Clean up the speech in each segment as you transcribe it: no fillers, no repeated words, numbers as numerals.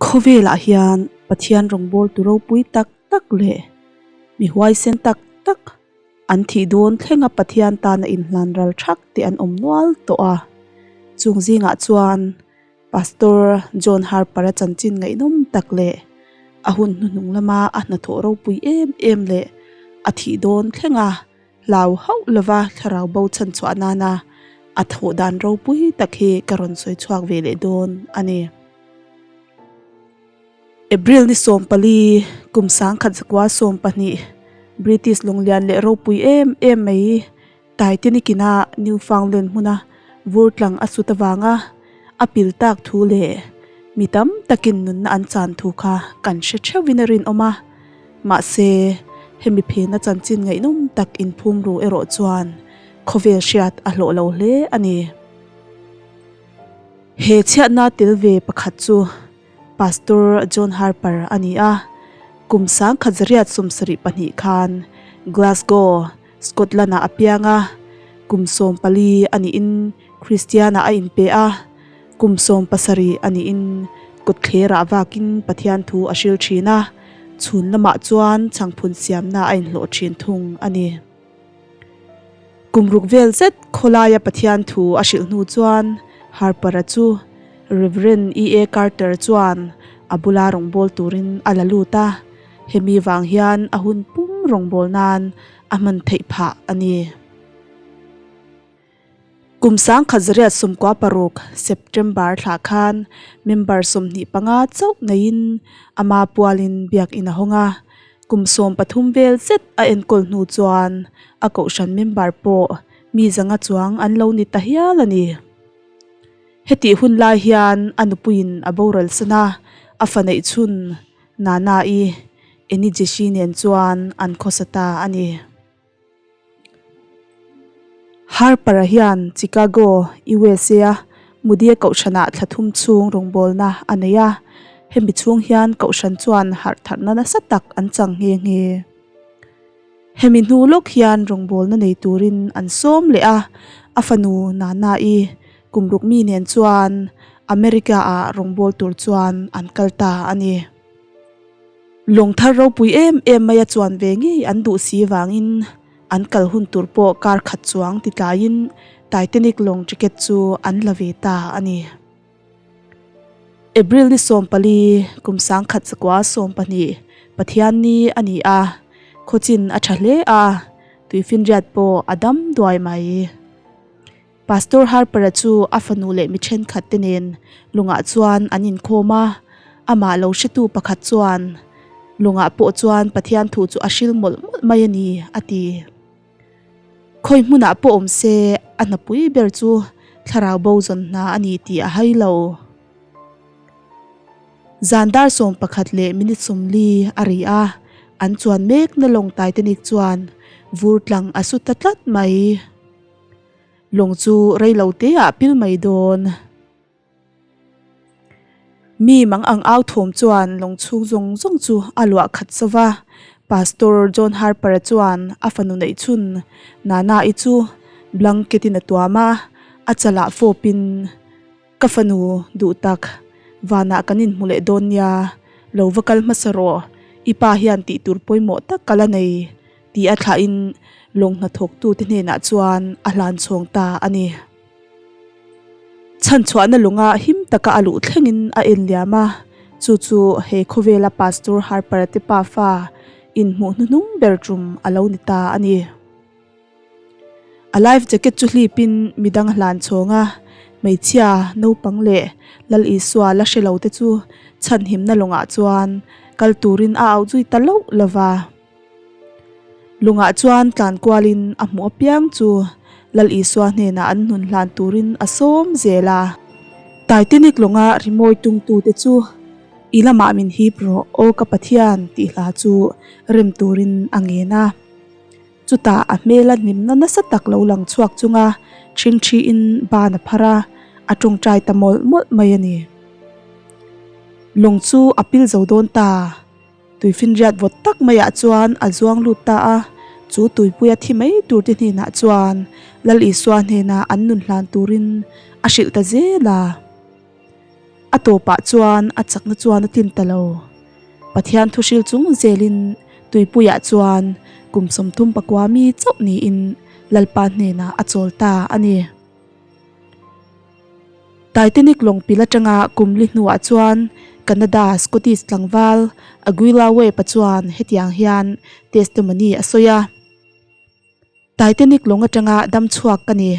Khawvelah hian Pathian rawngbawltu ropui tak tak leh mi huaisen tak tak an thih dawn thlenga Pathian tana inhlan ral thak te an awm nual tawh a. Chung zingah chuan Pastor John Harper-a chanchin ngaihnawm tak leh a hun hnuhnung lama a hnathawh ropui em em leh a thih dawn thlenga hlau hauh lova thlarau bo chhan chhuah nana a thawh dan ropui tak hi ka rawn sawi chhuak ve leh dawn a ni. April ni 14, kum 1912, British lunglian leh ropui em em mai Titanic-ina Newfoundland hmuna vur tlang a sut avanga a pil tak thu leh mi tam takin nunna an chan thu kha kan hre theuhin a rinawm a. Mahse, hemi phena chanchin ngaihnawm tak inphum ru erawh chuan khawvel hriat a hlawh lo hle a ni. He chhiatna tel ve pakhat chu Pastor John Harper a ni a, kum 1972 khan Glasgow, Scotland-ah a piang a, kum 14 a niin Kristianah a inpe a, kum 17 a niin kawtthlerah vakin Pathian thu a hril thin a, chhun lamah chuan chhangphun siamna a inhlawh thin thung a ni. Kum ruk vel zet khawlaia Pathian thu a hrilh hnu chuan Harper-a chu Rev. E. A. Carter chuan a bula rawngbâwl turin a la lut a, hemi vang hian a hun pum rawngbâwl nan a hman theih phah a ni. Kum 1996 September thlah khan member 25 chauh neiin ama pualin biakin a hawng a, kum 13 vel zet a enkawl hnu chuan a kohhran member pawh mi zanga chuang an lo ni ta hial a ni. Hetih hun lai hian a nupuiin a boral san a, a fa neih chhun Nana-i Enijeshi nen chuan an khawsa ta a ni. Harper-a hian Chicago, USA-a Moody-a kohhranah thla thum chhung rawngbawlna a nei a, hemi chhung hian kohhran chuan harh tharna nasa tak an chang nghe nghe. Hemi hnu lawk hian rawngbawlna nei turin an sawm leh a, a fanu Nana-i kum ruk mi nen chuan America-ah rawngbâwl tur chuan an kal ta a ni. Lawng thar ropui em em maia chuan ve ngei an duh si vangin an kal hun tur pawh kar khat chuang ti tlaiin Titanic lawng ticket chu an la ve ta a ni. April ni 14, kum 1912, Pathianni a ni a, khawchin a tha hle a, tuifinriat pawh a dam duai mai. Pastor Harper-a chu a fanu leh mi thenkhat te nen lungah chuan an inkhawm a, amah lo hretu pakhat chuan, Lungah pawh chuan Pathian thu chu a hril mawlh mawlh mai a ni, a ti. Khawi hmunah pawh awm se, a hnapui ber chu thlarau bo zawn hna a ni tih a hai lo. Zan dar 11 leh minute 40 a ri a, an chuan mekna lawng Titanic chuan vur tlang a su ta tlat mai. Lawng chu rei lo te ah pil mai dawn. Mi mang ang au thawm chuan lawng chhung zawng zawng chu a luah khat zo va. Pastor John Harper-a chuan a fanu neih chhun Nana-i chu blanket in a tuam a, a chalah fawpin, Ka fanu duh tak, vanah kan inhmu leh dawn nia, lo va kal hmasa rawh, i pa hian tih tur pawimawh tak ka la nei. Tih a thlahin lawng hnathawktute hnenah chuan a hlan chhawng ta a ni. Chhanchhuahna lunga him taka a luh thlengin a en liam a, chu chu he khawvela Pastor Harper-a te pafa inhmuh hnuhnung ber tum a lo ni ta a ni. A life jacket chu hlipin midang a hlan chhawng a, hmeichhia, naupang leh Lal Isua la hre lo te chu chhanhimna lawngah chuan kal turin a auh zui ta loh lo va. Lungah chuan tlan kualin a hmuh apiang chu Lal Isua hnenah an hnun hlan turin a sawm zel a. Titanic lawnga rimawi tungtute chu I lamah min hip rawh aw ka Pathian tih hla chu rem turin a ngen a. Chutah a hmela hnimna nasa tak lo lang chhuak chunga ṭhingṭhiin ban a phar a, a ṭawngṭai ta mawlh mawlh mai a ni. Lawng chu a pil zo dawn ta. Tuifinriat vawt tak maiah chuan a zuang lut ta a, chu tuipuia thi mai turte hnenah chuan Lal Isua hnenah an nun hlan turin a hrilh ta zel a. A tawpah chuan a chakna chuan a tlin ta lo. Pathian thuhril chung zelin tuipuiah chuan kum 34 mi chauh niin Lalpa hnenah a chawl ta a ni. Titanic lawng pil atanga kum li hnuah chuan Canada Scottish tlangval Aguila Webb-a chuan hetiang hian testimony a sawi a. Titanic lawng atanga dam chhuak ka ni.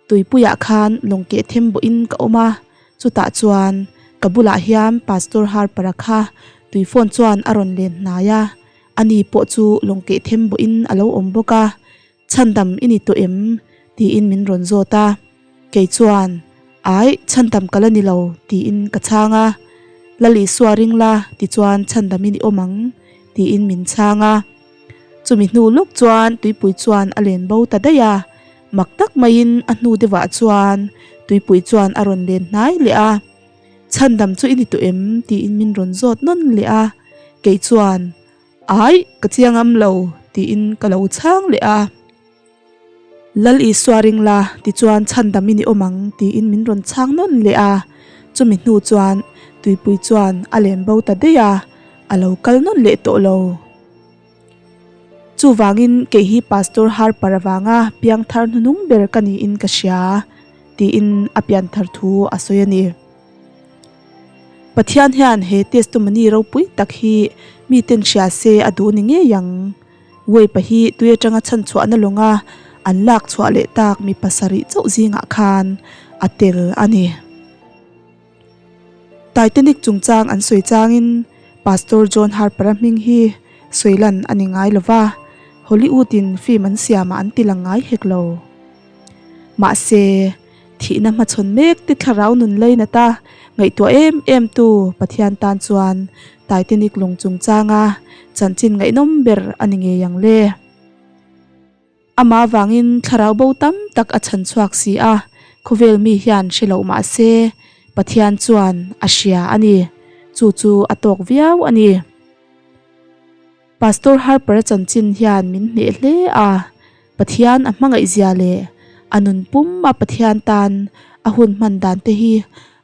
Tuipuiah khan lawng keh them bawhin ka awm a, chutah chuan ka bulah hian Pastor Harper-a kha tui phone chuan a rawn len hnai a, ani pawh chu lawng keh them bawhin a lo awm bawk a, Chhandam i ni tawh em? tiin min rawn zawt a, kei chuan Aih, chhandam ka la ni lo tiin ka chhang a, Lal Isua ring la tichuan chhandam i ni awm ang tiin min chhang a. Chumi hnu lawk chuan tuipui chuan a len bo ta daih a, mak tak maiin a hnu deuhah chuan tuipui chuan a rawn len hnai leh a, Chhandam chu i ni tawh em? tiin min rawn zawt nawn leh a, kei chuan Aih, ka chiang am lo tiin ka lo chhang leh a. Lal Isua ring la tichuan chhandam i ni awm ang tiin min rawn chhang nawn leh a, chumi hnu chuan tuipui chuan a len bo ta daih a, a lo kal nawn leh tawh lo. Chuvangin kei hi Pastor Harper avanga piangthar hnuhnung ber ka niin ka hria tiin a pianthar thu a sawi a ni. Pathian hian he testimony ropui tak hi miten hria se a duh ni ngei ang. Wave-a hi tui atanga chhanchhuahna lawnga an lak chhuah leh tak mi pasarih chauh zingah khan a tel a ni. Titanic chungchang an sawi changin Pastor John Harper-a hming hi sawi lan a ni ngai lo va, Hollywood-in film an siamah an ti lang ngai hek lo. Mahse, thihna hmachhawn mek te thlarau nun lainata ngaihtuah em em tu Pathian tan chuan Titanic lawng chungchanga chanchin ngaihnawm ber a ni ngei ang le. Amah avangin thlarau bo tam tak a chhan chhuak si a, khawvel mi hian hre loh mah se Pathian chuan a hria a ni. Chu chu a tawk viau a ni. Pastor Harper-a chanchin hian min hneh hle a, Pathian a hmangaihzia leh a nun pum a Pathian tan a hun hman dan te hi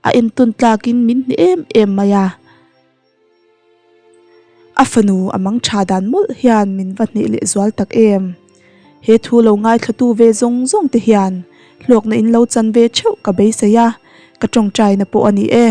a entawn tlakin min hneh em em mai a. A fanu a mang tha dan mawlh hian min va hneh leh zual tak em. He thu lo ngaithlatu ve zawng zawng te hian hlawkna in lo chan ve theuh ka beisei a, ka tawngtaina pawh a ni e.